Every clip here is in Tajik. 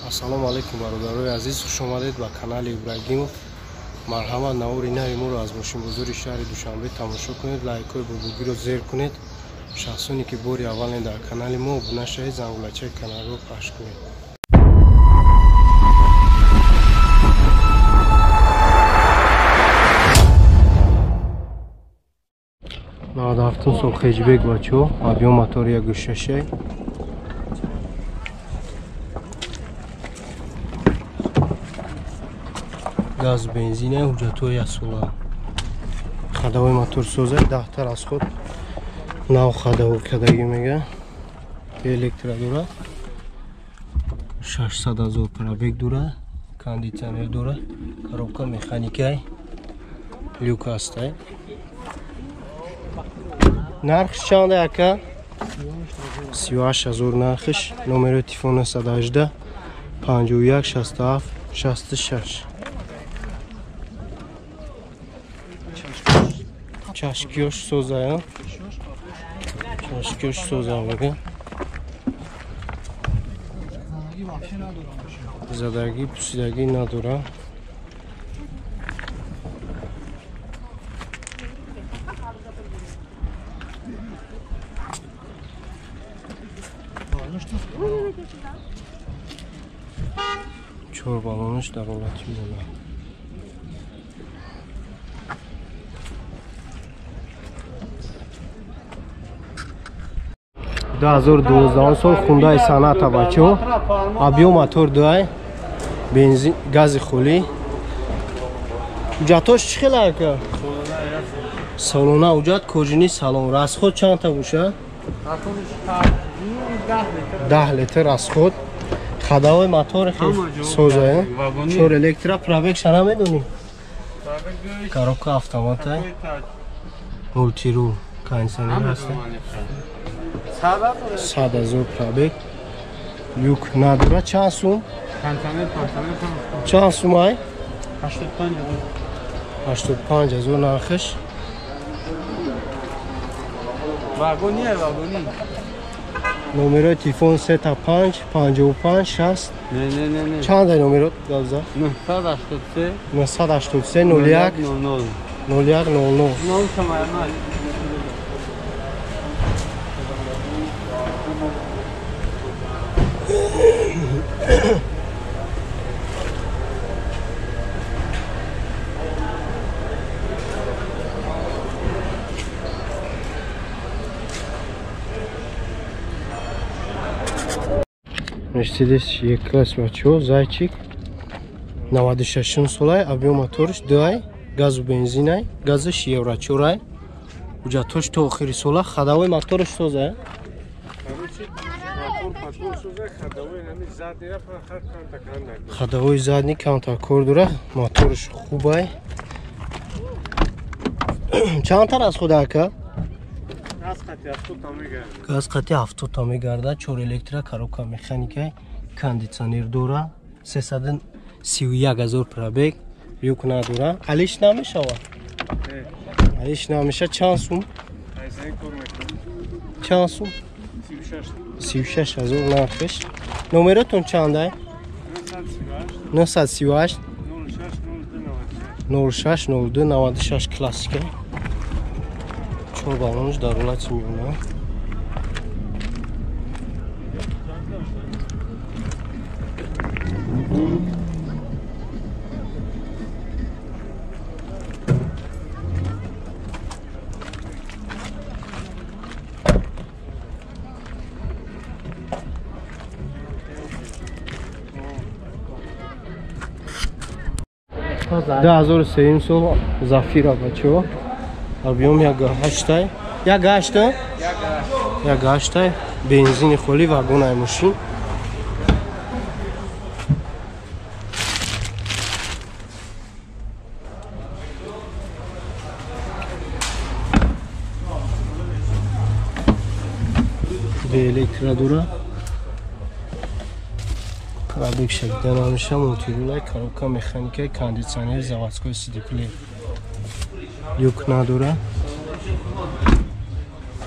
Ассалому алайкум бародарои азиз, хуш омадед ба канали Ибрагимов. Марҳамат, навори нави моро аз мошинбозори шаҳри Душанбе тамошо кунед, лайкҳои бобогиро зер кунед. Шахсоне ки бори аввален дар канали мо обуна шавед, зангулачаи каналро пахш кунед. Наваду ҳафтум сол хеҷбек бачо, объём мотори 1.6. Газ бензина, ҳуҷҷатҳои асола. Ходовой мотор соза, даҳтар аз худ нав ходовой кадаги мега. Электро дора. 600 ҳазор пробег дора, кондитсионер дора, коробка механикай, люк ҳастай. Нархш чанд ака? 38 ҳазор нархш. Номери телефон 918 51 67 66. Чашкиёш созая. Чашкиёш соза мега. Задагӣ, пусидагӣ надора. Чор балонаш дар ҳолати мона. Ду ҳазору дувоздаҳум сол Хундай Соната бачо, объём мотор дуай, бензин, гази холӣ. Ҳуҷҷатош чӣ хел ака? Солона ҳуҷҷат, кожини салон. Расход чандта бошад? 10 литр расход. Ходовой мотор хел соза, чор электро, пробег шана медонӣ? Коробка автомата, мултирул, кондитсионер ҳаст. 100 ҳазор пробег. Люк надора. Чанд сум? Чанд сум ай? 85 ҳазор нархш. Вагони, вагони. Номерои телефон 35 55 60. Не, не, не, не. Чанд ай номерот гавза? 983 983 01 00 01 00. 0 Мерседес Е-класс бачо, зайчик 96 солай, объём моторш 2, газу бензинай, газаш евро 4, ҳуҷҷатош то охири сола, ходовой моторш соза. Ходовой задний камтар кор дора, моторш хубай. Чандтар аз худ ака? Газ қати 70 мегардад, чор электро, коробка механика, кондитсионер дора, 331 ҳазор пробег, люк надора. Алиш намешавад? Алиш намеша. Чанд сум? Чанд сум? 36 ҳазор нархш. Номеротон чанд ай? 938 06 02 96. Классика. Чор балонш дар ҳолати миёна. Ду ҳазору сеюм сол Зафира бачо, объём 1.8, 1.8, 1.8, бензини холӣ, вагонаи мошин. Бе электро дора, пробег шадида намеша, мултирулай, коробка механика, кондитсионер, заводской сидиплеер. Люк надора.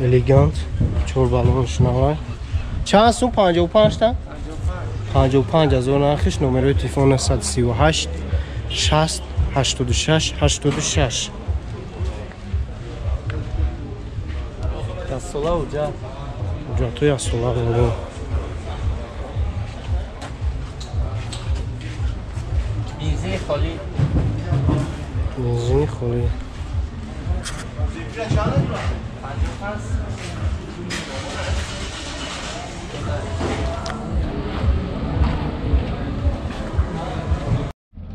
Элегант, чор балон шунавай. Чанд сум? 55 та? 55 ҳазор нархиш. Номерои телефон 938 60 86 86. Ясола уҷа. Уҷатҳои ясола бобо. Бензини холӣ. Бензини холӣ.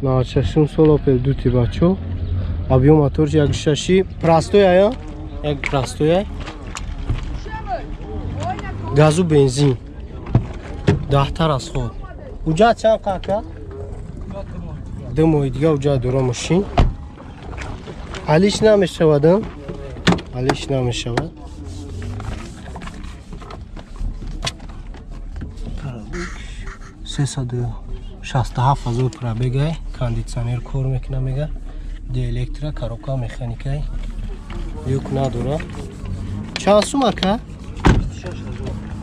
96 сол Opel дути бачо. Объем моторш 1.6 простой ая? Як простой ай. Газу бензин. Даҳтар аз худ. Уҷа чанд қака? 2 моҳи дига уҷа дора мошин. Алиш намешавад, алиш намешавад. 367 ҳазор пробегай, кондитсионер кор мекуна мега, диэлектра, коробка механикай, люк надора. Чанд сум ака?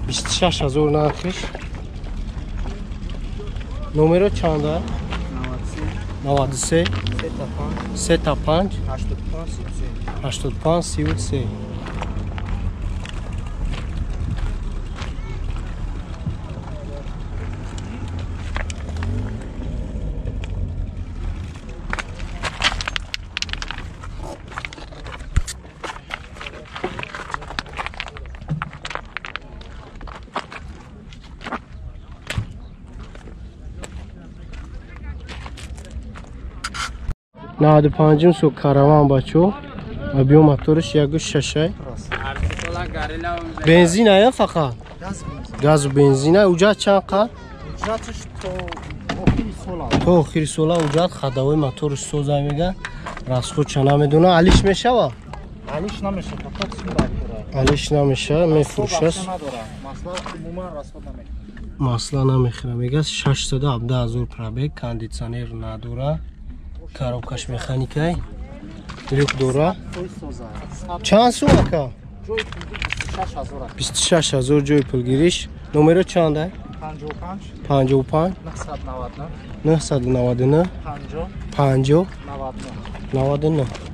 26 ҳазор нархиш. Номеро чанда? 93 35 85 33. 95 со караван бачо. Объем моториш 1.6. Бензин ая фақат? Газу бензин. Уҷат чанд қад? То охири сола уҷат ходовой моториш соза мега. Расход ча намедона. Алиш мешава? Алиш намешава, фақат алиш намешава, мефурӯшас. Масла намехӯра мега. 617 ҳазор пробег, кондитсионер надора. Коробкаш механикай, люк дора. Чанд сум ака? 26 ҳазор ҷои пулгириш. Номеро чанда? 55 999 50 99.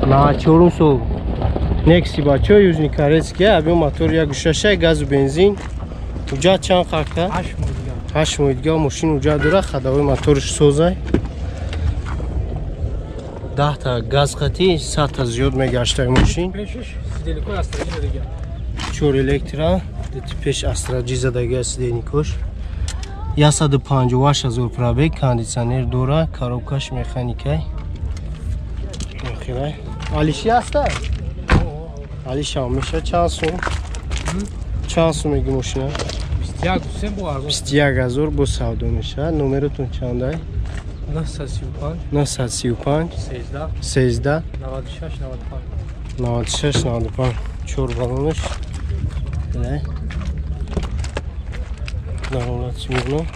94 сол Некси бачо Южный Корейский, объем мотор 1.6 газу бензин. Уҷа чанд қака? 8 моҳи дига мошин уҷа дора, ходовой моторш созай. 10 та газ қати, 100 та зиёд мегаштай мошин. 4 электра, пеш Астраҷи задага сиденикош. 158 ҳазор пробег, кондитсионер дора, коробкаш механикай. Охирай. Алиши аста? Алишам меша чанд сум? Чанд сум меги мошина? 21 ҳазор бо савдо меша. Номеротон чандай? 935 13 96 95 96 95. 4 балонаш. Дар Смирно.